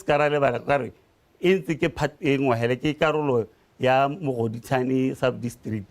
se ka ra lebala ka re e ntse ke part e nngwe hele ke karolo ya Mogoditshane sub district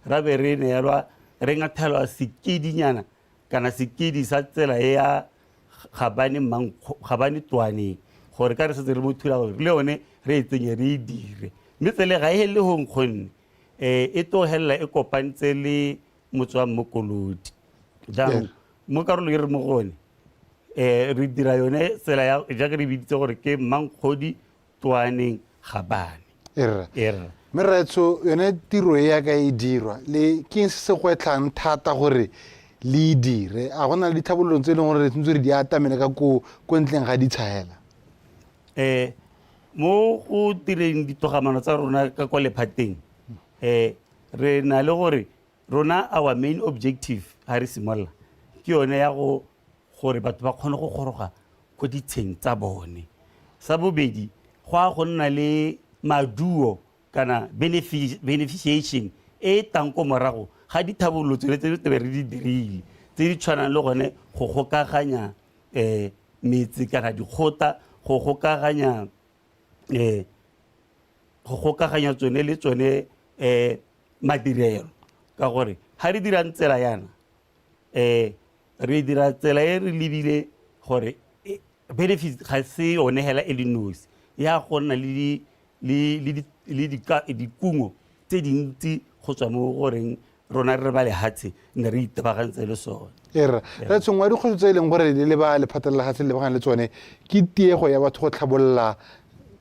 ra be re neelwa re ngathelwa sekedinyana kana sekedi sa tsela e ya Gabane Gabane Twaneng gore ka re setse re mo thulaganyo le yone re e tsenye re e dire mme tsele ga e helele go nkgonne um e tlo helela e kopantse le motse wa Mmokolodi jaanong mo karolong e re mo go one um re dira yone tsela ya jaaka re biditse gore ke Mmankgodi Twaneng Gabane. Erra. Erra. Mme rraetsho yone tiro e yaka e dirwa le ke eng se se gwetlhang thata gore le e dire a go na le ditlhabololo tse e leng gore re tshwanetse re di atamele ka ko ko ntleng ga ditsha hela? Um mo go direng ditogamano tsa rona ka kwa lephateng um re na le gore rona our main objective ga re simolola ke yone ya go gore batho ba kgone go goroga ko ditsheng tsa bone. Sa bobedi, go a go nna le maduo kana beneficiation e e tang ko morago ga dithabololo tsone tse tebe re di dirile tse di tshwanang le gone go gokaganya um metse kana dikgota, go gokaganya um go gokaganya tsone le tsone um madirelo ka gore ga re dirang tsela yana um re dira tsela e re lebile gore e, benefit ga se yone hela e le nosi ya go nna le dikungo tse dintsi go tswa mo goreng rona re ba lehatshe ne re itebagantse le sone. Erra, re tshwengwa dikgwetlho tse e leng gore le ba lephata la lehatshe le lebagane le tsone ke tiego ya batho go tlhabolola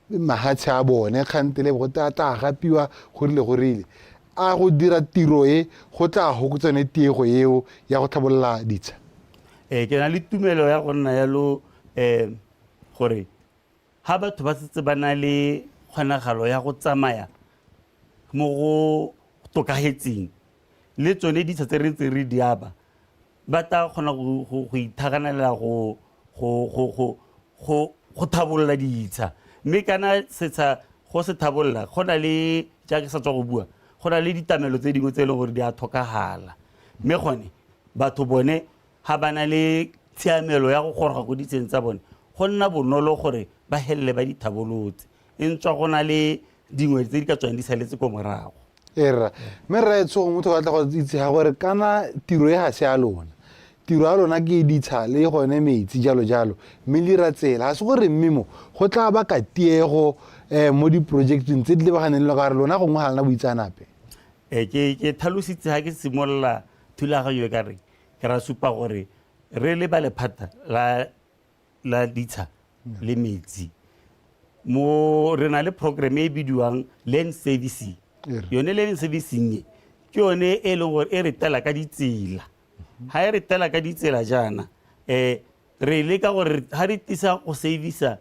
mahatshe a bone kgantele go tla tla gapiwa go rile go rile A go dira tiro e go tla hokotsa yone tiego eo ya go tlhabolola ditsha? Ee, ke na le tumelo ya go nna yalo um gore ga batho ba setse ba na le kgonagalo ya go tsamaya mo go tokagetseng le tsone ditsha tse re ntse re di aba ba tla kgona go ithaganelela go thabolola ditsha mme kana setsha go se thabolola go na le jaaka ke sa tswa go bua go na le ditamelo tse dingwe tse e leng gore di a tlhokagala mme gone batho bone ga ba na le tshiamelo ya go goroga ko ditsheng tsa bone go nna bonolo gore ba helele ba di thabolotse e ntswa go na le dingwe tse di ka tswang di saletse ko morago. Ee rra, mme rraetsho gongwe motho o batla go itse ga gore kana tiro e ga se ya lona, tiro ya lona ke ditsha le gone metsi jalo jalo, mme le dira tsela, ga se gore mme mo go tla baka tiego um mo diprojecteng tse di lebaganeng le lona ka gore lona gongwe ga lena boitseanape. Ee, ke tlhalositse ga ke simolola thulaganyo e ka re ke ra supa gore re le ba lephata la la ditsha le metsi mo re na le program e bidiwang land servicing yone land servicing e ke yone e leng gore e re tela ka ditsela ga e re tela ka ditsela jaana um re leka gore ga re tisa go servisa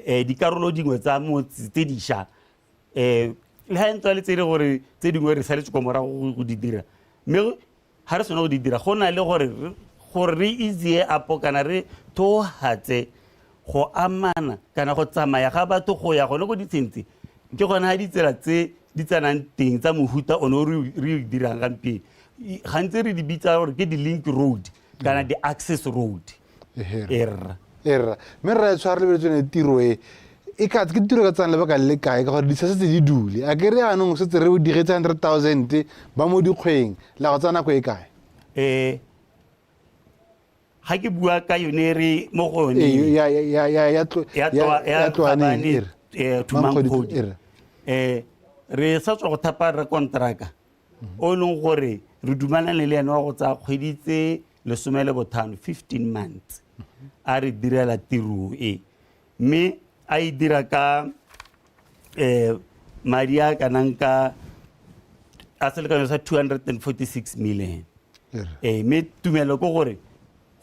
um dikarolo dingwe tsa motse tse dišwa um le ga e ntse le tse e le gore tse dingwe re saletse kwa morago go di dira mme Ga re sena go di dira, go na le gore gore re easy up kana re thohatse go amana kana go tsamaya ga batho go ya gone ko ditsheng tse ke gone ga ditsela tse di tsanang teng tsa mohuta one o re o dirang gampieno gantsi re di bitsa gore ke di-link road kana di-access road. Erra. Erra. Mme rra e tshware lebeletse yone tiro e e ka ke tiro e ka tsayang lebaka le le kae ka gore ditsha setse di dule a ke re anong setse re digetse 100 000 ba mo dikgweng la go tsaya nako e kae? Um ga ke bua ka yone re mo go yone Ee, ya ya ya ya ya tlo ya ya tloa- ya ya tloaneng Gabane, e re eh, Mankgodi Thumangkgodi. e re Eh, re sa tswa go thapa re kontraka o e leng gore re dumalane le ene wa go tsaya kgwedi tse 15, 15 months a re direla tiro e mme a e dira ka um madi a kanang ka a selekanyo sa 246 million ee mme tumelo ke gore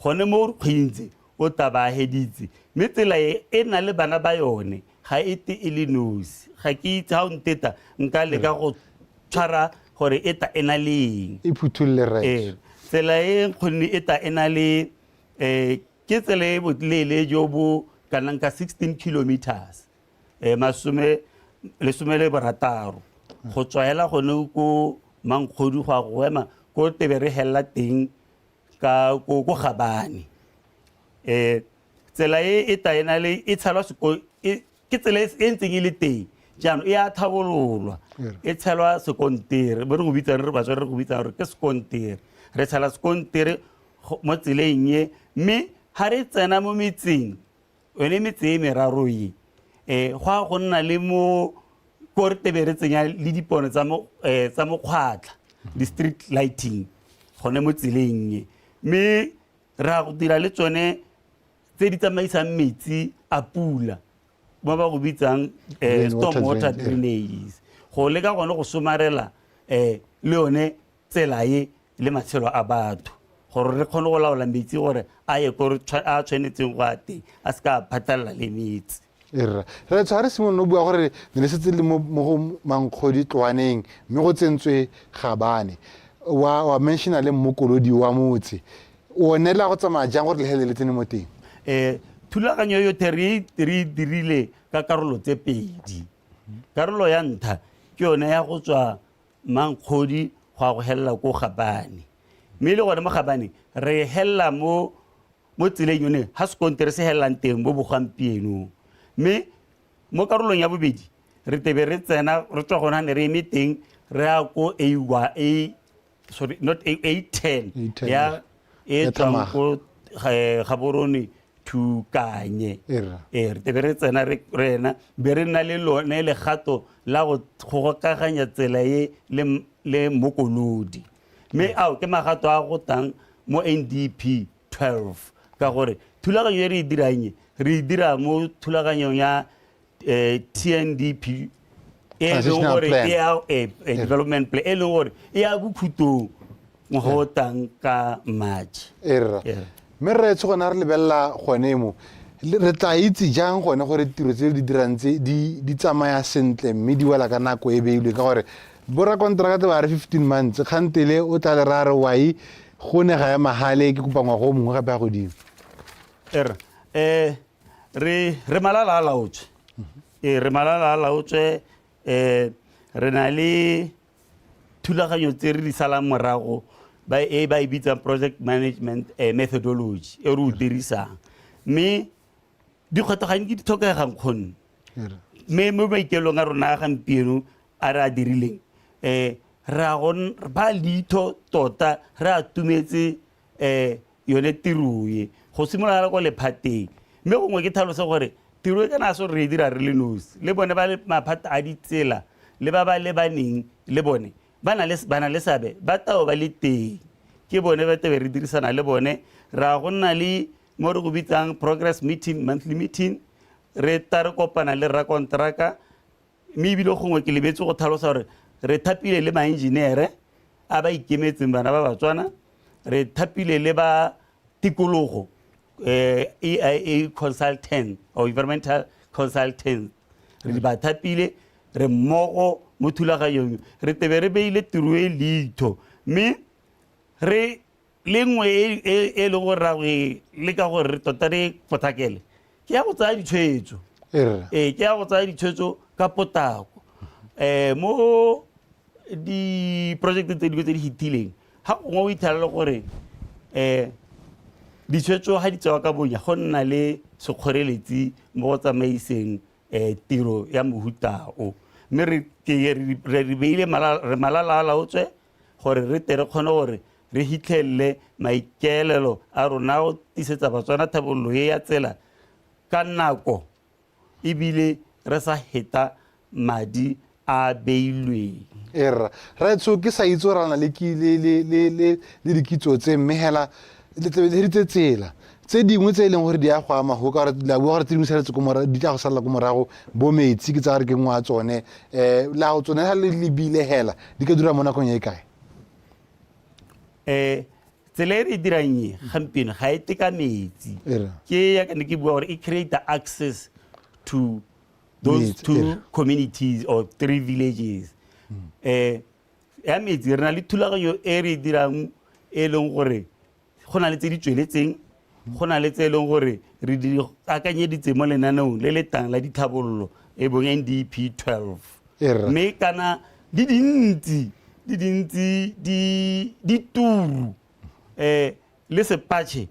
gone mo kgweding tse o tla ba heditse mme tsela e e na le bana ba yone ga e te e le nosi ga ke itse ga o nteta nka leka go tshwara gore e ta e na le eng e phutholole rraetsho. Ee, tsela e nkgonne e ta e na le um ke tsela e boleele jo bo kanang ka 16 kilometers um masome lesome le borataro go tswa hela gone ko Mankgodu go ya go ema ko tebe re helela teng ka ko ko Gabane um tsela e e ta e na le e tshelwa seko ke tsela e ntseng e le teng jaanong e a tlhabololwa, e tshelwa sekontere, bo re go bitsang re batswa re go bitsang gore ke sekontere. Re tshela sekontere mo tseleng e, mme ga re tsena mo metseng yone metse e meraro e, go a go nna le mo ko re tebe re tsenya le dipone tsa mokgwatlha, di-street lighting gone mo tseleng e, mme re a go dira le tsone tse di tsamaisang metsi a pula mo ba go bitsang storm water drainage, go leka gone go somarela le yone tsela e le matshelo a batho, gore re kgone go laola metsi gore a ye ko a tshwanetseng go a teng, a se ka a phatlalela le metsi. Erra re tshware simolola o bua gore ne le setse le mo go Mankgodi Tloaneng, mme go tsentswe Gabane, wa mentiona le mmokolodi wa motse o neela go tsamaya jang gore le le tsene mo teng? Thulaganyo yotlhe re e dirile ka karolo tse pedi. Karolo ya ntlha ke yone ya go tswa Mankgodi go ya go helela ko Gabane, mme le gone mo Gabane re helela mo tseleng yone ga sekontere se helelang teng mo bogampienong. Mme mo karolong ya bobedi re tebe re tsena re tswa gona ne re eme teng re ya ko A sorry not A, A10 ya e tswang ko Gaborone to Kanye. Re tebe re tsena re ena be re nna le lone legato la go gokaganya tsela e le mokolodi. Mme ao ke magato a go tang mo NDP 12, ka gore thulaganyo e re e dirang re e dira mo thulaganyong ya TNDP e leng gore e ya development plan e leng gore e ya bokhutong go tang ka March. Erra mme re tsho gona re lebelela gone mo re tla itse jang gone gore tiro tse di dirang tse di tsamaya sentle mme di wela ka nako e beilwe, ka gore borakonteraka tse ba re 15 months kgantele o tla le ra re wai go ne ga ya magale ke kopa ngwaga o mongwe gape a godimo. Erra re malala a laotswe, re malala a laotswe, re na le thulaganyo tse re di salang morago ba e ba e bitsang project management methodology e re o dirisang, mme dikgwetlho ga nke di tlhokegang kgonne. Mme mo maikelong a rona a gampieno a re a dirileng, re a go ba leitho tota re a tumetse yone tiro e go simolola kwa lephateng. Mme gongwe ke tlhalose gore tiro e kana se re e dira re le nosi, le bone ba le maphata a ditsela le ba ba lebaneng le bone ba na le seabe, ba tao ba le teng, ke bone ba tebe re dirisana le bone. Ra go nna le mo re go bitsang progress meeting, monthly meeting, re ta re kopana le rakonteraka, mme ebile gongwe ke lebetse go tlhalosa gore re thapile le maengineere a ba ikemetseng bana ba Batswana, re thapile le ba tikologo EIA consultant or environmental consultant, re ba thapile, re mmogo mo thulaganyong, re tebe re beile tiro e leitho. Mme re le nngwe e leng gore ra go e leka gore re tota re potlakele ke ya go tsaya ditshwetso. Ke ya go tsaya ditshwetso ka potlako. Mo di-project tse dingwe tse di fetileng ga gongwe o itlhelela gore ditshwetso ga di tsewa ka bonya go nna le sekgoreletsi mo go tsamaiseng tiro ya mohuta o. Mme re beile re malala a laotswe gore re tle re kgone gore re hitlhelele maikaelelo a rona go tisetsa Batswana thabololo e ya tsela ka nako, ebile re sa heta madi a beilweng. Erra raetsho ke sa itse gore a na le dikitso tse, mme hela le tlebeditse tsela tse dingwe tse e leng gore di ya go ama go ka gore la bua gore tse dingwe saletse ko morago, di tla go salela ko morago, bo metsi ke tsa gore ke nngwe ya tsone, la go tsone ga le lebile hela di ka dira mo nakong e kae? Tsela e re e dirang e gampieno ga e teka metsi, ke ya ne ke bua gore e create access to those two communities or three villages. Ya metsi re na le thulaganyo e re e dirang e leng gore go na le tse di tsweletseng, go na le tse e leng gore re di akanyeditse mo lenaneong le le tang la ditlhabololo e bong NDP 12. Mme kana di dintsi di turu, le sepatšhe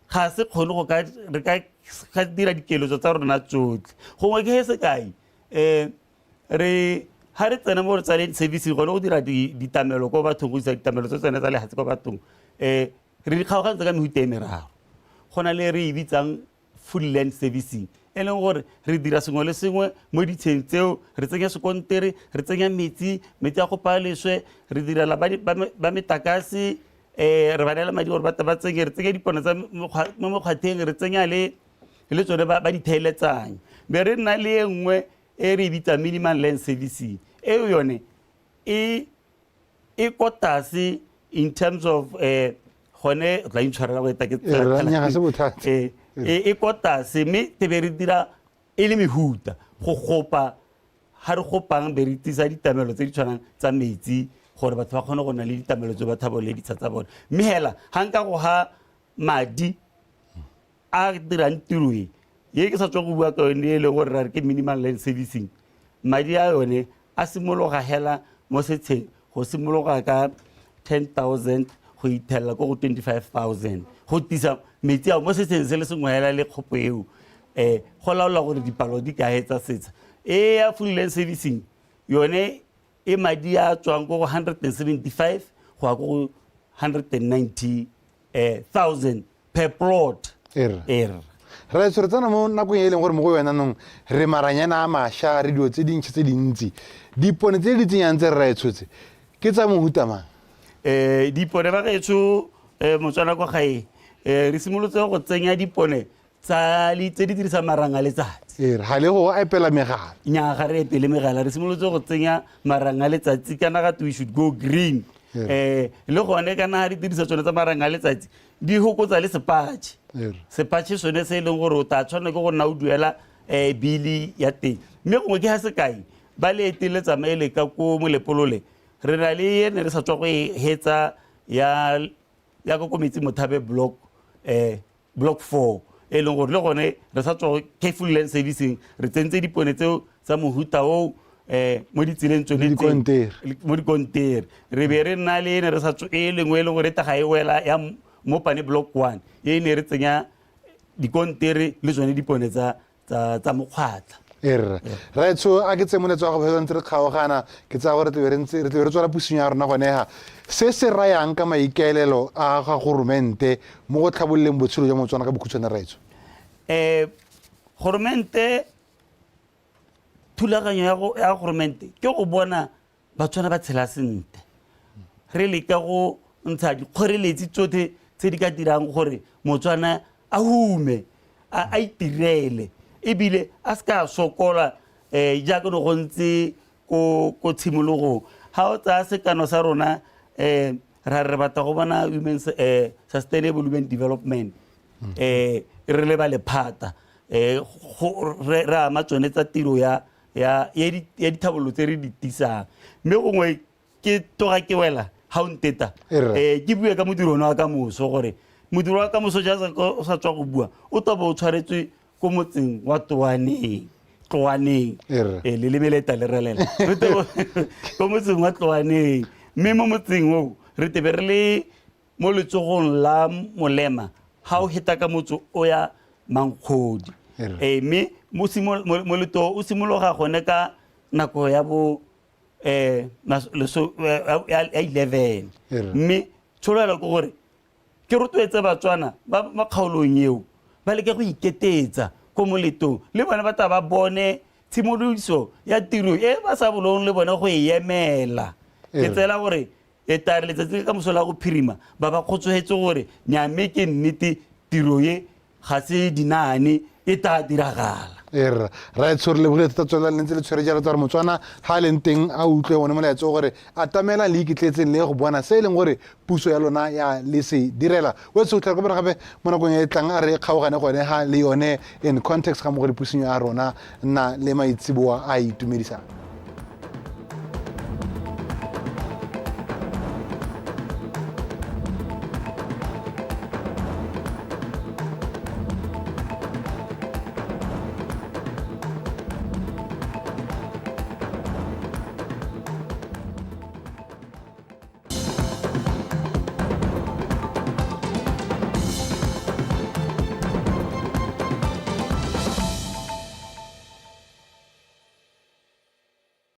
ga se kgone go ka re ka ga dira dikeletso tsa rona tsotlhe. Gongwe ke he sekai, re ha re tsena mo re tsaleng service gone go dira ditamelo ko bathong, go isa ditamelo tse tsone tsa lehatshe ko bathong, re di kgaogantse ka mehuta e meraro. Go na le re e bitsang full land servicing, e leng gore re dira sengwe le sengwe mo ditsheng tseo, re tsenya sekontere, re tsenya metsi, metsi a go paya leswe, re direla ba metakase, re ba neela madi gore ba tsenye, re tsenya dipone tsa mo mekgwatheng, re tsenya le tsone ba di theeletsang. Be re nna le e nngwe e re e bitsang minimal land servicing, eo yone e ko tlase in terms of gone o tla intshwarela go eta ke Nnyaa, ga se bothata. E ko tlase, mme tebe re dira e le mehuta go gopa, ga re gopang be re tlisa ditamelo tse di tshwanang tsa metsi gore batho ba kgone go nna le ditamelo tse ba thabole ditsha tsa bone. Mme hela ga nka go ga madi a dirang tiro e ye ke sa tswa go bua ka yone, e leng gore ra re ke minimal land servicing, madi a yone a simologa hela mo setsheng go simologa ka 10 000 go ithelela ko go 25 000 go tisa metsi ao mo setsheng se le sengwe hela le kgopo eo, go laola gore dipalo di ka hetsa setsha. E ya full land servicing yone e madi a tswang ko go 175 go ya ko go 190 thousand per plot. Erra. Erra. Re tshwere tsena mo nakong e leng gore mo go yona nong re maranyana a mašwa, re dilo tse dintšha tse dintsi. Dipone tse di tsenyang tse re ra e tshotse ke tsa mohuta mang? Dipone ba gaetsho, Motswana kwa gae, re simolotse go tsenya dipone tse di dirisang marang a letsatsi. Ee, ga le go epela megala? Nnyaa, ga re epele megala. Re simolotse go tsenya marang a letsatsi kana ga we should go green. Le gone kana ga di dirisa tsone tsa marang a letsatsi di hokotsa le sepatšhe. Sepatšhe sone se e leng gore o tla tshwanela ke go nna o duela bili ya teng. Mme gongwe ke ga sekai ba leete le tsamaele ka ko Molepolole, re na le e ne re sa tswa go e hetsa ya ko Metsi Mothabe block 4, e leng gore le gone re sa tswa go full land servicing, re tsentse dipone tseo tsa mohuta oo mo ditseleng tsone. Le dikontere. Mo dikontere. Re be re nna le e ne re sa tswa e lengwe e leng gore e taga e wela ya Mopane block 1, e ne re tsenya dikontere le tsone dipone tsa mokgwatlha. Erra raetsho, a ke tse moletso wa go fetsa ntse re kgaogana, ke tsaya gore re tlebe re tswala pusong ya rona gone ga se se rayang ka maikaelelo a ga goromente mo go tlhabololeng botshelo jwa Motswana ka bokhutshwane, raetsho. Goromente, thulaganyo ya goromente ke go bona Batswana ba tshela sentle. Re leka go ntsha dikgoreletsi tsotlhe tse di ka dirang gore Motswana a hume, a itirele, ebile a se ka a sokola jaaka ne go ntse ko tshimologong. Ga o tsaya sekano sa rona, ra re batla go bona women's sustainable women development, re leba lephata, re ama tsone tsa tiro ya dithabololo tse re di tisang. Mme gongwe ke toga ke wela ga o nteta, Erra. Ke bue ka modiro one wa ka moso, gore modiro wa ka moso jaaka o sa tswa go bua o tla bo o tshwaretswe ko motseng wa Tloaneng, Tloaneng. Erra. Leleme le ta le relela. Re ko motseng wa Tloaneng, mme mo motseng oo re tebe re le mo letsogong la molema ga o heta ka motse o ya Mankgodi. Erra. Mme moleto o simologa gone ka nako ya bo ya 11. Erra. Mme tsholofelo ke gore ke rotloetse Batswana ba ba kgaolong eo ba leke go iketetsa ko moletong, le bone ba tla ba bone tshimolodiso ya tiro e ba sa bolong le bone go e emela. Ke tsela gore e tare letsatsi ka moso la go phirima ba kgotsogetse gore nyame ke nnete tiro e ga se dinaane e tla diragala. Erra raetsho, re lebogile thata. Tswelelang le ntse le tshwere jalo tsa gore Motswana ga a leng teng a utlwe one molaetso gore atamelang le iketletseng le go bona se e leng gore puso ya lona ya le se direla. O etse go tlhela kopana gape mo nakong e e tlang. A re kgaogane gone ga le yone in context ga mo go le pusong ya rona. Nna le maitseboa a a itumedisang.